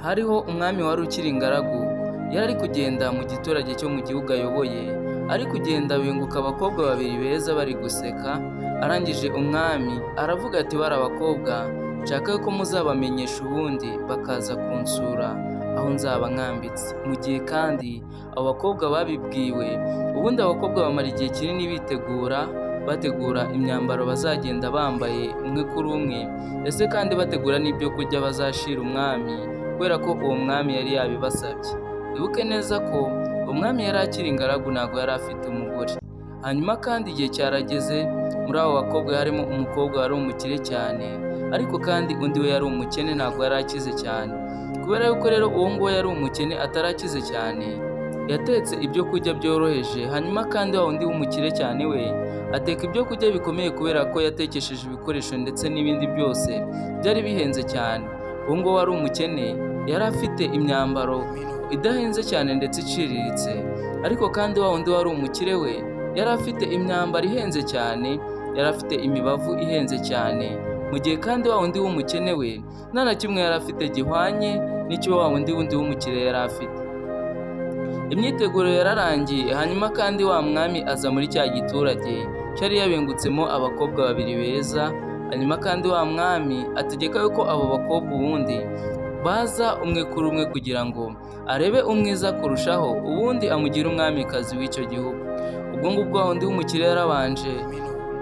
Hariho umwami wari ukiri ingaragu, yari ari kugenda mu giturage cyo mu gihugu ayoboye, ari kugenda benguka abakobwa babiri beza bari guseka, arangije umwami aravuga ati bari abakobwa nshaka ko muzabamenyesha ubundi bakaza kunsura aho nzaba nkambitse. Mu gihe kandi abo bakobwa babibwiwe, ubundi abakobwa bamara igihe kinini bitegura, bategura imyambaro bazagenda bambaye umwe kuri umwe, ndetse kandi bategura n'ibyo kurya bazashira umwami kubera ko uwo mwami yari yabibasabye. Wibuke neza ko umwami yari akiri ingaragu ntabwo yari afite umugore. Hanyuma kandi igihe cyarageze, muri abo bakobwa harimo umukobwa wari umukire cyane, ariko kandi undi we yari umukene ntabwo yari akize cyane. Kubera yuko rero uwo nguwo yari umukene atarakize cyane, yatetse ibyo kurya byoroheje, hanyuma kandi wa wundi w'umukire cyane we ateka ibyo kurya bikomeye kubera ko yatekesheje ibikoresho ndetse n'ibindi byose byari bihenze cyane. Uwo nguwo wari umukene yari afite imyambaro idahenze cyane ndetse iciriritse, ariko kandi wa wundi wari umukire we yari afite imyambaro ihenze cyane, yari afite imibavu ihenze cyane, mu gihe kandi wa wundi w'umukene we nta na kimwe yari afite gihwanye n'icyo wa wundi wundi w'umukire yari afite. Imyiteguro yararangiye, hanyuma kandi wa mwami aza muri cya giturage cyari yabengutsemo abakobwa babiri beza, hanyuma kandi wa mwami ategeka yuko abo bakobwa ubundi baza umwe kuri umwe kugira ngo arebe umwiza kurushaho, ubundi amugire umwamikazi w'icyo gihugu. Ubwo ngubwo wa wundi w'umukire yarabanje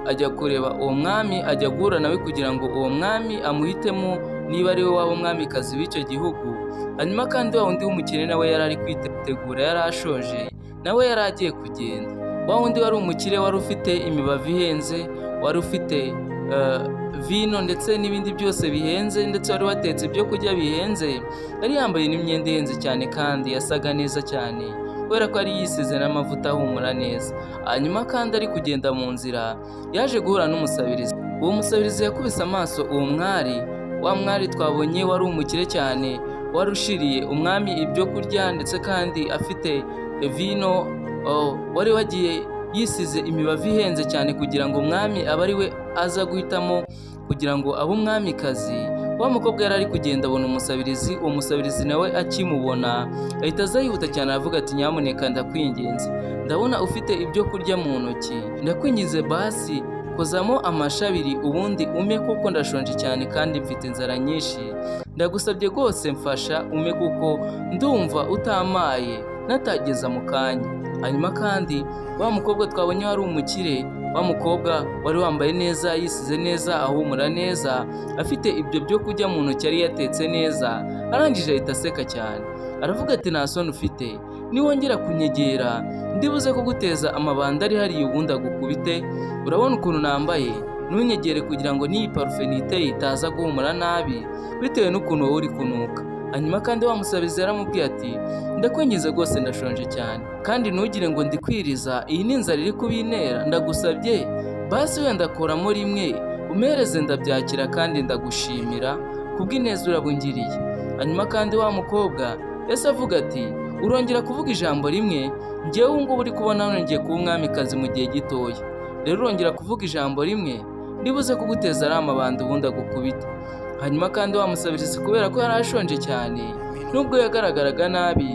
ajya kureba uwo mwami, ajya guhura nawe kugira ngo uwo mwami amuhitemo niba ari we waba umwamikazi w'icyo gihugu. Hanyuma kandi wa wundi w'umukire nawe yari ari kwitegura, yari ashoje, nawe yari agiye kugenda. Wa wundi wari umukire wari ufite imibavu ihenze, wari ufite vino ndetse n'ibindi byose bihenze, ndetse wari watetse ibyo kurya bihenze, yari yambaye n'imyenda ihenze cyane kandi yasaga neza cyane kubera ko yari yisize n'amavuta ahumura neza. Hanyuma kandi ari kugenda mu nzira yaje guhura n'umusabirizi. Uwo musabirizi yakubise amaso uwo mwari, wa mwari twabonye wari umukire cyane, wari ushiriye umwami ibyo kurya ndetse kandi afite vino, wari wagiye yisize imibavu ihenze cyane kugira ngo umwami abe ari we aza guhitamo kugira ngo abe umwamikazi. Wa mukobwa yari ari kugenda abona umusabirizi, uwo musabirizi nawe akimubona ahita aza yihuta cyane aravuga ati nyamuneka ndakwinginze, ndabona ufite ibyo kurya mu ntoki, ndakwinginze basi kozamo amashabiri ubundi ume kuko ndashonje cyane kandi mfite inzara nyinshi, ndagusabye rwose mfasha ume kuko ndumva utamaye natageza mu kanya. Hanyuma kandi wa mukobwa twabonye wari umukire, wa mukobwa wari wambaye neza, yisize neza, ahumura neza, afite ibyo byo kurya mu ntoki yari yatetse neza, arangije ahita aseka cyane aravuga ati nta soni ufite, niwongera kunyegera ndibuze kuguteza amabanda ari hariya ubundi agukubite, urabona ukuntu nambaye, ntunyegere kugira ngo n'iyi parufe niteye itaza guhumura nabi bitewe n'ukuntu wowe uri kunuka. Hanyuma kandi wa musabizi yaramubwiye ati ndakwinginze rwose ndashonje cyane kandi ntugire ngo ndikwiriza, iyi ni inzara iri kubintera, ndagusabye basi wenda kuramo rimwe umpereze ndabyakira kandi ndagushimira kubw'ineza urabungiriye. Hanyuma kandi wa mukobwa yahise avuga ati urongera kuvuga ijambo rimwe, njyewe ubu ngubu uri kubona hano ngiye kuba umwamikazi mu gihe gitoya, rero urongera kuvuga ijambo rimwe ndibuze kuguteza ari amabandi ubundi agukubita. Hanyuma kandi wa musabirizi kubera ko yari ashonje cyane nubwo yagaragaraga nabi,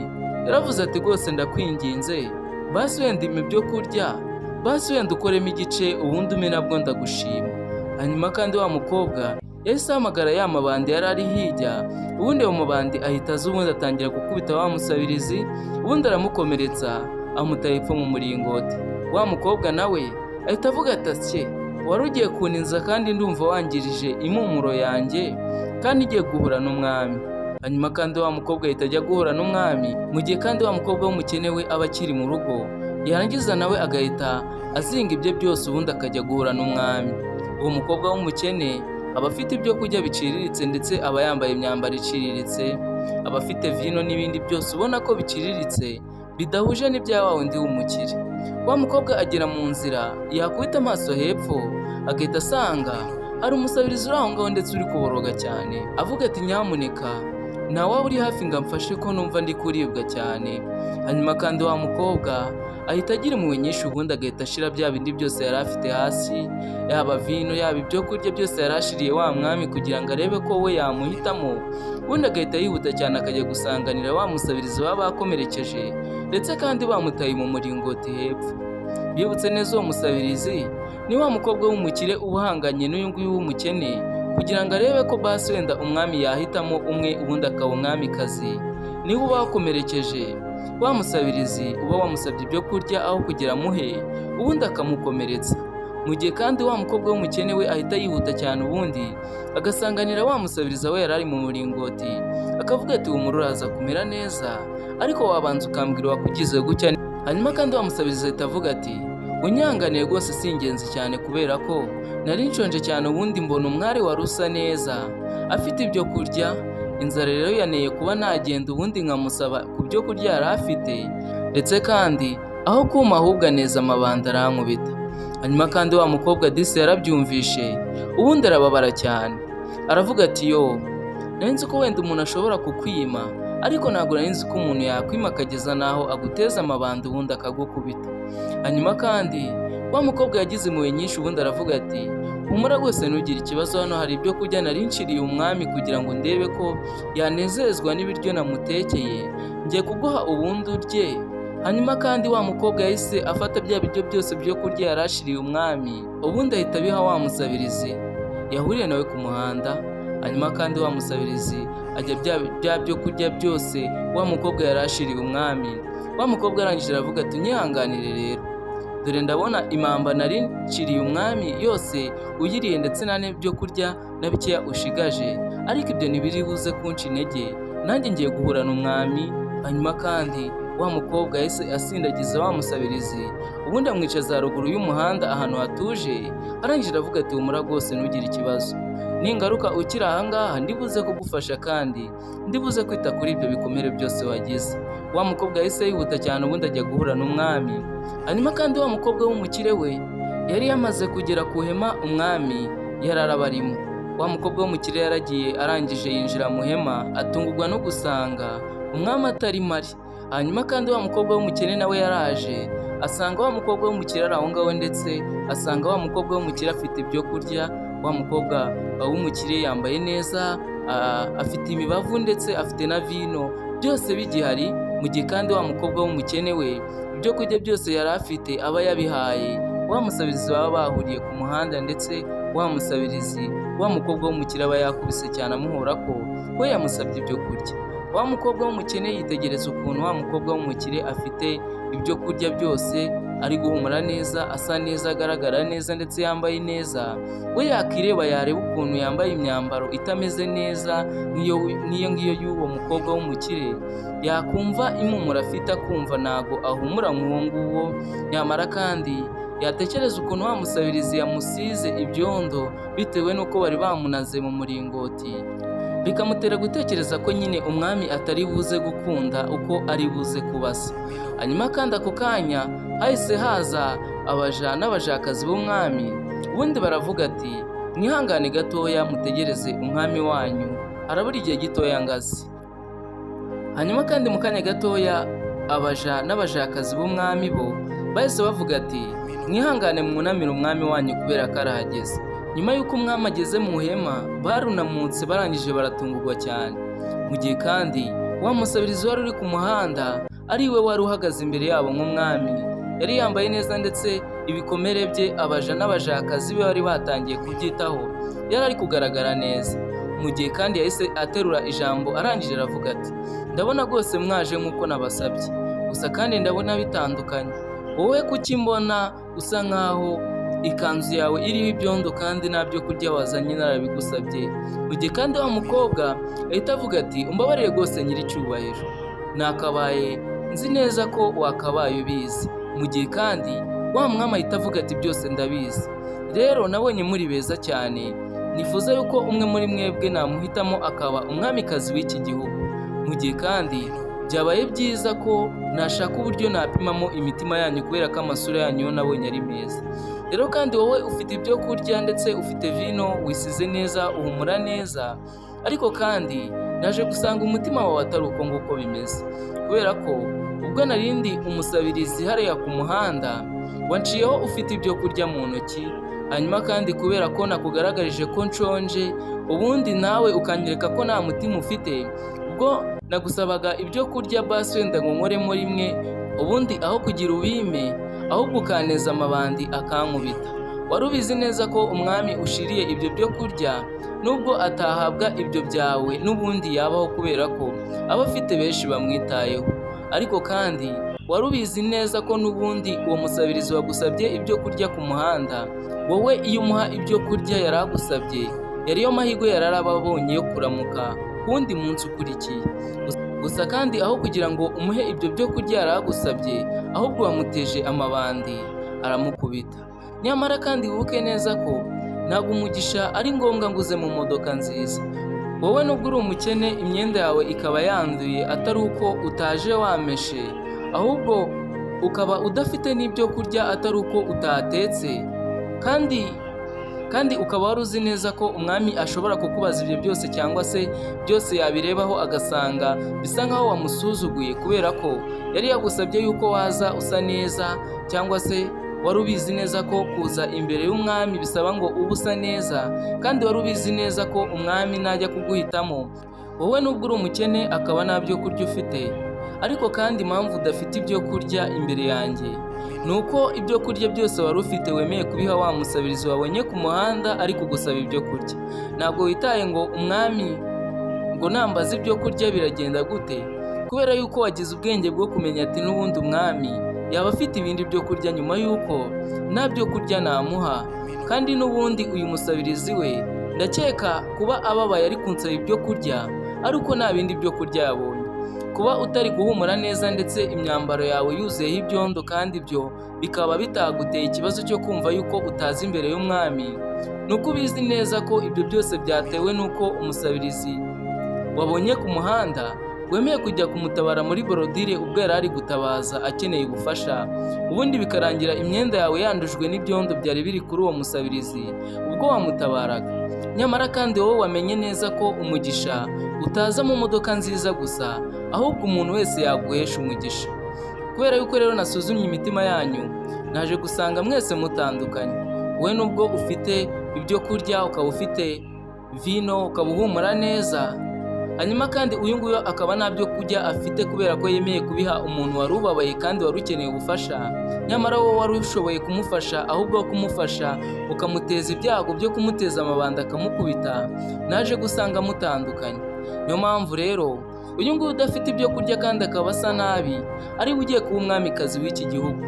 yaravuze ati rwose ndakwinginze basi wenda impa ibyo kurya, basi wenda ukoremo igice ubundi ume nabwo ndagushima. Hanyuma kandi wa mukobwa yahise ahamagara ya mabandi yari ari hirya, ubundi ayo mabandi ahita aza ubundi atangira gukubita wa musabirizi, ubundi aramukomeretsa amuta hepfo mu muringoti. Wa mukobwa nawe ahita avuga ati asye wari ugiye kuninza kandi ndumva wangirije impumuro yanjye kandi igiye guhura n'umwami. Hanyuma kandi wa mukobwa ahita ajya guhura n'umwami, mu gihe kandi wa mukobwa w'umukene we aba akiri mu rugo, yarangiza nawe agahita azinga ibye byose ubundi akajya guhura n'umwami. Uwo mukobwa w'umukene aba afite ibyo kurya biciriritse ndetse aba yambaye imyambaro iciriritse, aba afite vino n'ibindi byose ubona ko biciriritse bidahuje n'ibya wa wundi w'umukire. Wa mukobwa agera mu nzira yakubita amaso hepfo agahita asanga hari umusabirizi uri aho ngaho ndetse uri kuboroga cyane, avuga ati nyamuneka nta waba uri hafi ngo amfashe ko numva ndi kuribwa cyane. Hanyuma kandi wa mukobwa ahita agira impuhwe nyinshi ubundi agahita ashira bya bindi byose yari afite hasi, yaba vino yaba ibyo kurya byose yari ashiriye wa mwami kugira ngo arebe ko we yamuhitamo, Ubundi agahita yihuta cyane akajya gusanganira wa musabirizi baba bakomerekeje, ndetse kandi bamutaye mu muringoti hepfo. Bibutse neza, uwo musabirizi ni wa mukobwa w'umukire uba uhanganye n'uyu nguyu w'umukene, kugira ngo arebe ko basi wenda umwami yahitamo umwe, ubundi akaba umwamikazi. Niba uba wakomerekeje wa musabirizi, uba wamusabye ibyo kurya, aho kugira amuhe ubundi akamukomeretsa. Mu gihe kandi wa mukobwa w'umukene we ahita yihuta cyane, ubundi agasanganira wa musabirizi aho yari ari mu muringoti, akavuga ati: "Humura, uraza kumera neza, ariko wabanza ukambwira uwakugize gutya." Hanyuma kandi wa musabirizi ahita avuga ati: "Unyanganiye rwose, si ingenzi cyane, kubera ko nari nshonje cyane, ubundi mbona umwari wari usa neza afite ibyo kurya. Inzara rero yaneye kuba nagenda, ubundi nkamusaba ku byo kurya yari afite, ndetse kandi aho kuma ahubwo aneza amabanda arankubita." Hanyuma kandi wa mukobwa disi yarabyumvishe, ubundi arababara cyane, aravuga ati: "Yo, nari nzi ko wenda umuntu ashobora kukwima, ariko ntabwo nari nzi ko umuntu yakwima akageza n'aho aguteza amabanda, ubundi akagukubita." Hanyuma kandi wa mukobwa yagize impuhwe nyinshi, ubundi aravuga ati: "Humura rwose, ntugire ikibazo. Hano hari ibyo kurya nari nciriye umwami kugira ngo ndebe ko yanezezwa n'ibiryo namutekeye. Ngiye kuguha ubundi urye." Hanyuma kandi wa mukobwa yahise afata bya biryo byose byo kurya yari ashiriye umwami, ubundi ahita abiha wa musabirizi yahuriye nawe ku muhanda. Hanyuma kandi wa musabirizi ajya bya byo kurya byose wa mukobwa yari ashiriye umwami. Wa mukobwa arangije aravuga ati: "Unyihanganire rero, dore ndabona impamba nari nciriye umwami yose uyiriye, ndetse nta n'ibyo kurya na bikeya ushigaje, ariko ibyo ntibiri buze kunca intege, nanjye ngiye guhura n'umwami." Hanyuma kandi wa mukobwa yahise asindagiza wa musabirizi, ubundi amwicaza haruguru y'umuhanda ahantu hatuje. Arangije aravuga ati: "Humura rwose, ntugire ikibazo. Ningaruka ukiri ahangaha ndibuze kugufasha, kandi ndibuze kwita kuri ibyo bikomere byose wagize." Wa mukobwa yahise yihuta cyane, ubundi ajya guhura n'umwami. Hanyuma kandi wa mukobwa w'umukire we yari yamaze kugera ku hema umwami yari arabarimo. Wa mukobwa w'umukire yaragiye, arangije yinjira mu hema, atungurwa no gusanga umwami atarimo ari. Hanyuma kandi wa mukobwa w'umukene nawe yaraje, asanga wa mukobwa w'umukire ari aho ngaho, ndetse asanga wa mukobwa w'umukire afite ibyo kurya. Wa mukobwa w'umukire yambaye neza, afite imibavu, ndetse afite na vino, byose bigihari. Mu gihe kandi wa mukobwa w'umukene we ibyo kurya byose yari afite aba yabihaye wa musabirizi baba bahuriye ku muhanda, ndetse wa musabirizi wa mukobwa w'umukire aba yakubise cyane amuhora ko we yamusabye ibyo kurya. Wa mukobwa w'umukene yitegereza ukuntu wa mukobwa w'umukire afite ibyo kurya byose, ari guhumura neza, asa neza, agaragara neza, ndetse yambaye neza. We yakireba, yareba ukuntu yambaye imyambaro itameze neza nk'iyo ngiyo y'uwo mukobwa w'umukire, yakumva impumuro afite akumva ntago ahumura nk'uwo nguwo. Nyamara kandi yatekereza ukuntu wa musabirizi yamusize ibyondo bitewe n'uko bari bamunaze mu muringoti, bikamutera gutekereza ko nyine umwami atari buze gukunda uko ari buze kubasa. Hanyuma kandi ako kanya hahise haza abaja n'abajakazi b'umwami, ubundi baravuga ati: "Mwihangane gatoya, mutegereze umwami wanyu, harabura igihe gitoya ngazi." Hanyuma kandi mu kanya gatoya abaja n'abajakazi b'umwami bo bahise bavuga ati: "Mwihangane, mwunamire umwami wanyu kubera ko arahageze." Nyuma y'uko umwami ageze mu ihema, barunamutse, barangije baratungurwa cyane. Mu gihe kandi wa musabirizi wari uri ku muhanda ari we wari uhagaze imbere yabo nk'umwami, yari yambaye neza, ndetse ibikomere bye abaja n'abajakazi be bari batangiye kubyitaho, yari ari kugaragara neza. Mu gihe kandi yahise aterura ijambo, arangije aravuga ati: "Ndabona rwose mwaje nk'uko nabasabye, gusa kandi ndabona bitandukanye. Wowe kuki mbona usa nkaho ikanzu yawe iriho ibyondo kandi nta byo kurya wazanye narabigusabye?" Mu gihe kandi wa mukobwa ahita avuga ati: "Umbabarire rwose nyiricyubahiro, nakabaye nzi neza ko wakabaye ubizi." Mu gihe kandi wa mwami ahita avuga ati: "Byose ndabizi. Rero nabonye muri beza cyane, nifuza yuko umwe muri mwebwe namuhitamo akaba umwamikazi w'iki gihugu. Mu gihe kandi byabaye byiza ko nashaka uburyo napimamo imitima yanyu, kubera ko amasura yanyu yo nabonye ari meza. Rero kandi wowe ufite ibyo kurya, ndetse ufite vino, wisize neza, uhumura neza, ariko kandi naje gusanga umutima wawe atari uko nguko bimeze, kubera ko ubwo narindi umusabirizi hariya ku muhanda wanciyeho ufite ibyo kurya mu ntoki, Hanyuma kandi kubera ko nakugaragarije ko nshonje, ubundi nawe ukanyereka ko nta mutima ufite, ubwo nagusabaga ibyo kurya basi wenda ngo nkoremo rimwe, ubundi aho kugira ubime ahubwo ukaneza amabandi akankubita. Wari ubizi neza ko umwami ushiriye ibyo byo kurya nubwo atahabwa ibyo byawe n'ubundi yabaho kubera ko aba afite benshi bamwitayeho. Ariko kandi wari ubizi neza ko n'ubundi uwo musabirizi wagusabye ibyo kurya ku muhanda, wowe iyo umuha ibyo kurya yari agusabye, yari yo mahirwe yari arababonye yo kuramuka ku wundi munsi ukurikiye. Gusa kandi aho kugira ngo umuhe ibyo byo kurya yari agusabye, ahubwo wamuteje amabandi aramukubita. Nyamara kandi wibuke neza ko ntabwo umugisha ari ngombwa ngo uze mu modoka nziza. Wowe nubwo uri umukene imyenda yawe ikaba yanduye atari uko utaje wameshe, ahubwo ukaba udafite n'ibyo kurya atari uko utatetse, kandi ukaba wari uzi neza ko umwami ashobora kukubaza ibyo byose cyangwa se byose yabirebaho agasanga bisa nkaho wamusuzuguye kubera ko yari yagusabye yuko waza usa neza, cyangwa se wari ubizi neza ko kuza imbere y'umwami bisaba ngo ube usa neza, kandi wari ubizi neza ko umwami najya kuguhitamo wowe nubwo uri umukene akaba nta byo kurya ufite. Ariko kandi impamvu udafite ibyo kurya imbere yanjye ni uko ibyo kurya byose wari ufite wemeye kubiha wa musabirizi wabonye ku muhanda ari kugusaba ibyo kurya. Ntabwo witaye ngo umwami ngo nambaze ibyo kurya biragenda gute, kubera yuko wagize ubwenge bwo kumenya ati n'ubundi umwami yaba afite ibindi byo kurya nyuma y'uko nta byo kurya namuha, kandi n'ubundi uyu musabirizi we ndakeka kuba ababaye ari kunsaba ibyo kurya ari uko nta bindi byo kurya yabonye. Kuba utari guhumura neza ndetse imyambaro yawe yuzuyeho ibyondo kandi ibyo bikaba bitaguteye ikibazo cyo kumva yuko utaza imbere y'umwami, ni uko ubizi neza ko ibyo byose byatewe n'uko umusabirizi wabonye ku muhanda wemeye kujya kumutabara muri borodire ubwo yari ari gutabaza akeneye ubufasha, ubundi bikarangira imyenda yawe yandujwe n'ibyondo byari biri kuri uwo musabirizi ubwo wamutabaraga. Nyamara kandi wowe wamenye neza ko umugisha utaza mu modoka nziza gusa, ahubwo umuntu wese yaguhesha umugisha. Kubera yuko rero nasuzumye imitima yanyu, naje gusanga mwese mutandukanye. Wowe nubwo ufite ibyo kurya, ukaba ufite vino, ukaba uhumura neza, hanyuma kandi uyu nguyu akaba nta byo kurya afite kubera ko yemeye kubiha umuntu wari ubabaye kandi wari ukeneye ubufasha, nyamara wowe wari ushoboye kumufasha, ahubwo kumufasha ukamuteza ibyago byo kumuteza amabandi akamukubita, naje gusanga mutandukanye. Niyo mpamvu rero uyu nguyu udafite ibyo kurya kandi akaba asa nabi, ari we ugiye kuba umwamikazi w'iki gihugu.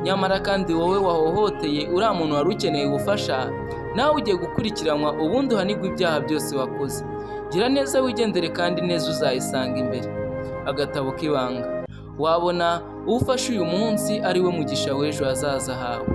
Nyamara kandi wowe wahohoteye uriya muntu wari ukeneye ubufasha, nawe ugiye gukurikiranwa ubundi uhanirwe ibyaha byose wakoze. Gira neza wigendere kandi neza uzayisanga imbere. Agatabo k'ibanga. Wabona uwo ufashe uyu munsi ari we mugisha w'ejo hazaza hawe.